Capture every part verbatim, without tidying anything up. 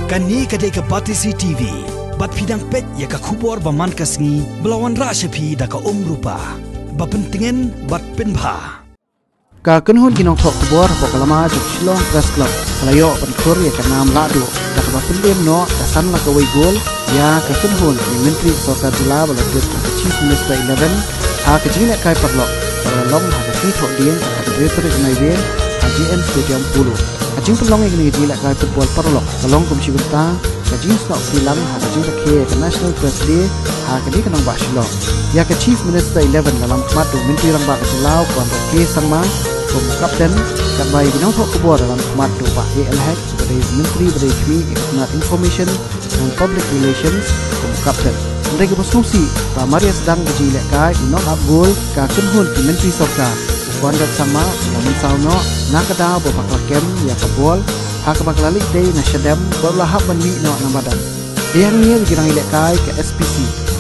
Kane ka dei ka Batesi T V. Bad phi dang peit ïa ka khubor ba man ka sngi ba la wanrah sha phi da ka Umrupa. Ba pyntngen bad pynbha. Ka kynhun ki nongthoh khubor hapoh ka lama jong Shillong Press Club ka la ïoh ban khur ïa ka nam lahduh da kaba pynlem noh ka san la kawei gol ïa ka kynhun u Myntri sorkar jylla ba la tip kum ka Chief Minister eleven ha ka jingïalehkai paralok ba la long ha ka sngi Thohdieng kaba hynriew tarik Naiwieng ha J N Stadium Polo. Ka jingpynlong ïa kane ka jingïalehkai football paralok ka long kum shi bynta ka jingsnoh kti lang ha ka jingrakhe ïa ka National Press Day ha kane ka nongbah Shillong. Ïa ka Chief Minister eleven la lam khmat da u Myntri Rangbah ka jylla u Conrad K Sangma kum u captain, katba ïa ki nongthoh khubor la lam khmat da u Bah A L Hek uba dei u Myntri ba dei khmih ïa ka tnat Information and Public Relations kum u captain. Hynrei kaba sngewsih ba mar ïa sdang ka jingïalehkai u nongaphgol ka kynhun ki myntri sorkar u Conrad Sangma u la mynsaw noh na ka daw ba bakla kem ïa ka bol ha kaba ka la leit dei na shadem bad u la hap ban mih noh na madan. Dei hangne ba ki nongïalehkai ka S P C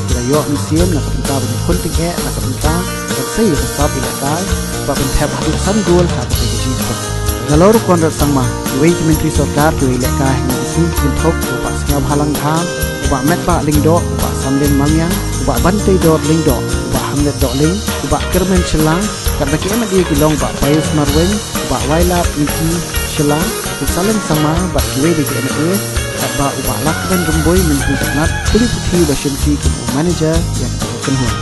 ki la ïoh mynsiem na ka bynta ban ïakhun tyngeh na ka bynta ban sei ïa ka sap ïalehkai bad ban thep haduh san gol ha kata ka jingïakhun. Nalor u Conrad Sangma, kiwei ki myntri sorkar kiba ïalehkai ha kine ki sngi ki kynthup u Bah Sniawbhalang Dhar, u Bah Metbah Lyngdoh, u Bah Samlim Mangyan, u Bah Banteidor Lyngdoh, u Bah Hamlet Dohling, u Bah Kyrmen Shylla, katba ki M L A ki long u Bah Pius Marwein, u Bah Wailadmiki Shylla, u Saleng Sangma bad kiwei de ki M L A, katba u Bah Lahkmen Rymbui, Myntri ka tnat pule puthi, u la shimti kum u manager ïa kata ka kynhun.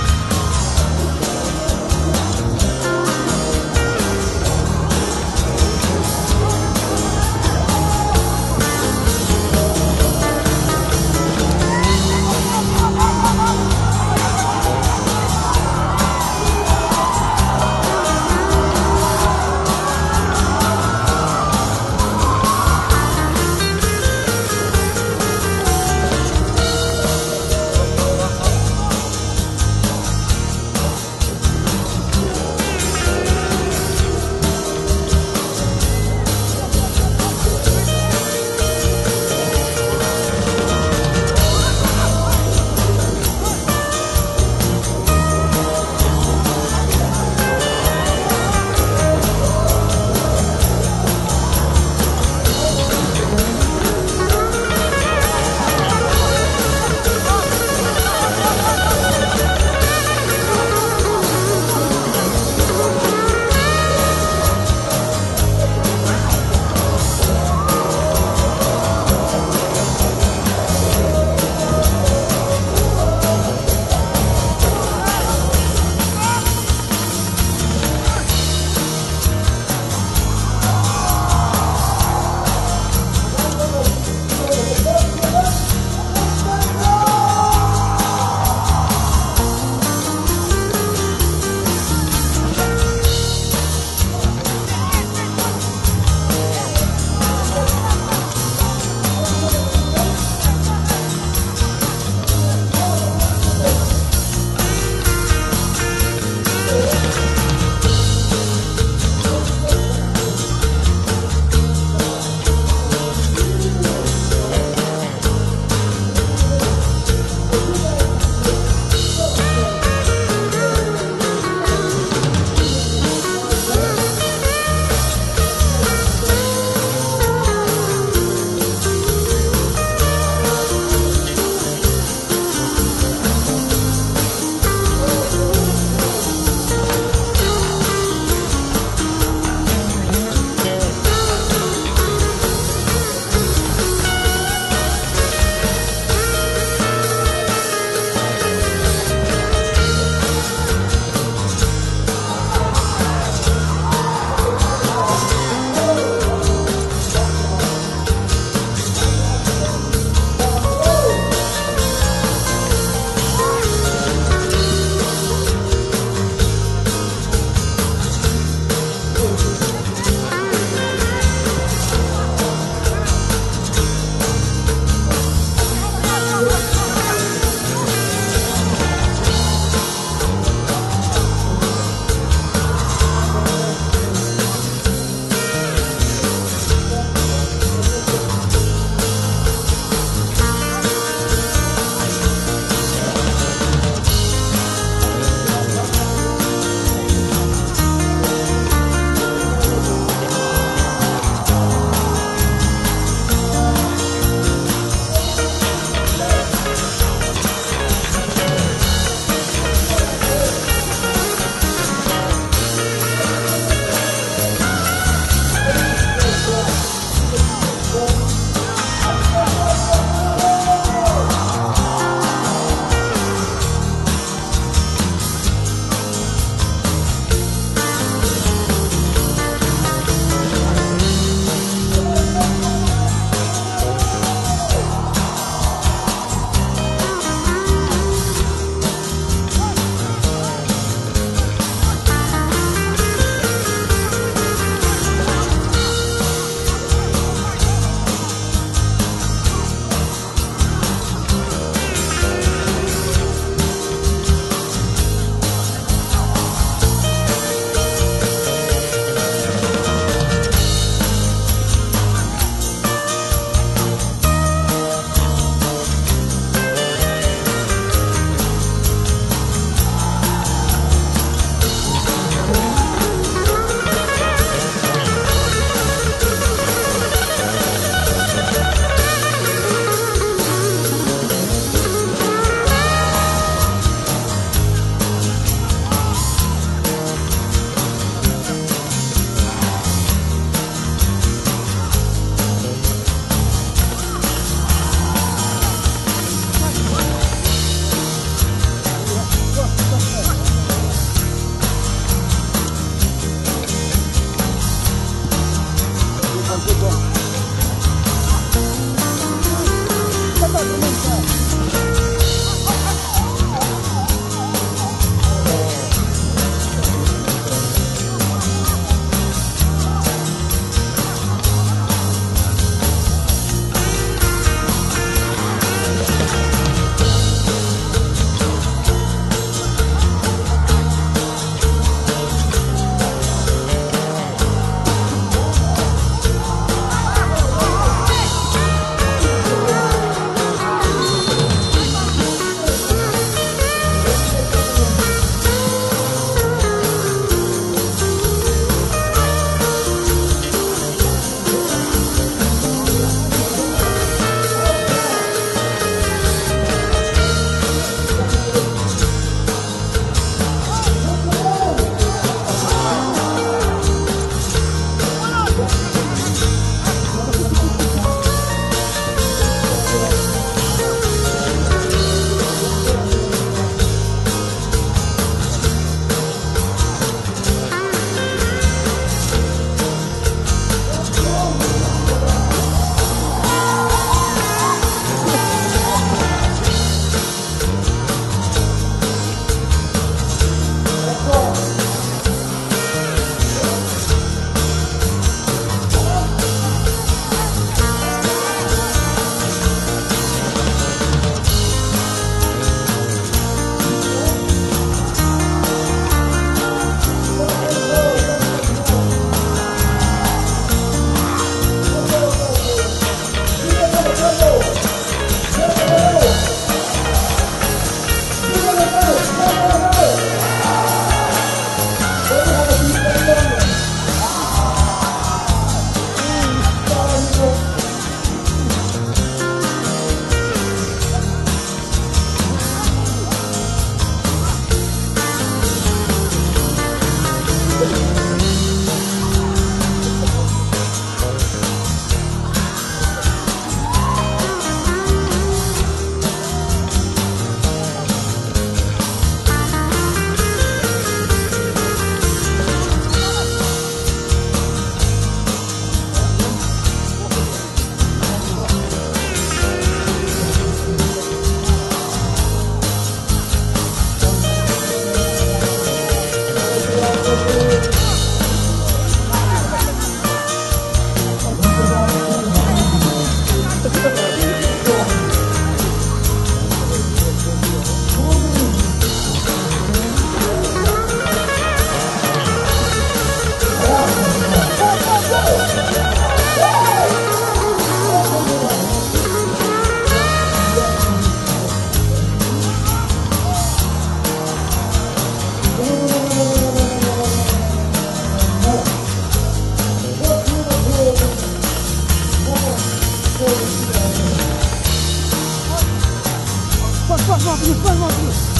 Pas, pas, pas, pas, pas, pas.